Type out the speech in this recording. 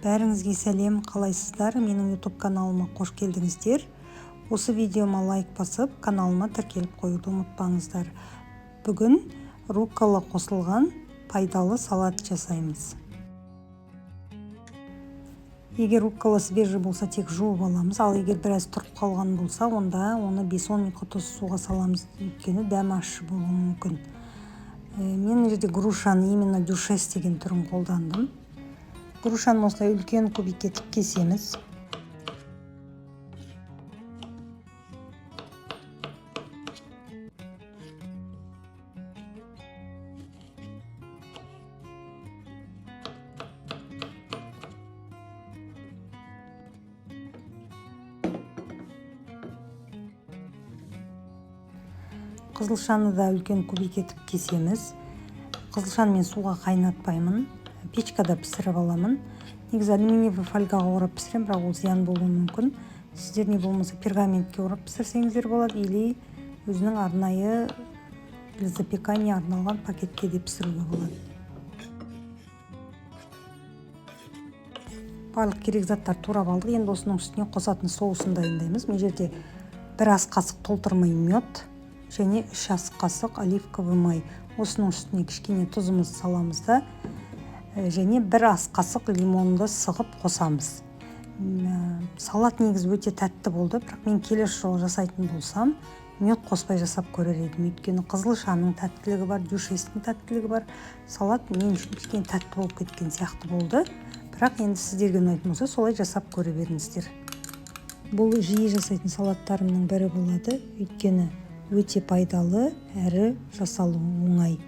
Бәріңізге сәлем, қалайсыздар? Менің YouTube каналыма қош келдіңіздер. Осы видеома лайк басып, каналыма тіркеліп қоюды ұмытпаңыздар. Бүгін руккола қосылған пайдалы салат жасаймыз. Егер руккола свежий болса, тек жуып аламыз, ал егер біраз тұрып қалған болса, онда оны 5-10 минутқа тұзды суға саламыз, өйткені дәмі ащы болуы мүмкін. Мен мына жерде грушаны, именно дюшес деген түрін қолдандым. Грушаны осылай үлкен кубикке етіп кесеміз. Қызылшаны да үлкен кубик етіп кесеміз. Қызылшаны мен суға қайнатпаймын, печкада пісіріп аламын. Негізі алюминиевый фольгаға орап пісіремін, бірақ ол зиян болуы мүмкін. Сіздер не болмаса пергаментке орап пісірсеңіздер болады, или өзінің арнайы для запекания арналған пакетке де пісіруге болады. Барлық керек заттарды турап алдық. Енді осының үстіне қосатын соусын дайындаймыз. Мына жерде 1 ас қасық толтырмай мед және 3 ас қасық оливковый май. Осының үстіне кішкене тұзымызды саламыз да, және 1 ас қасық лимонды сығып қосамыз. Салат негізі өте тәтті болды, бірақ мен келесі жолы жасайтын болсам, мед қоспай жасап көрер едім. Өйткені қызылшаның тәттілігі бар, дюшестің тәттілігі бар. Салат мен үшін кішкене тәтті болып кеткен сияқты болды. Бірақ енді сіздерге ұнайтын болса, солай жасап көре беріңіздер. Бұл жиі жасайтын салаттарымның бірі болады, өйткені өте пайдалы әрі жасалуы оңай.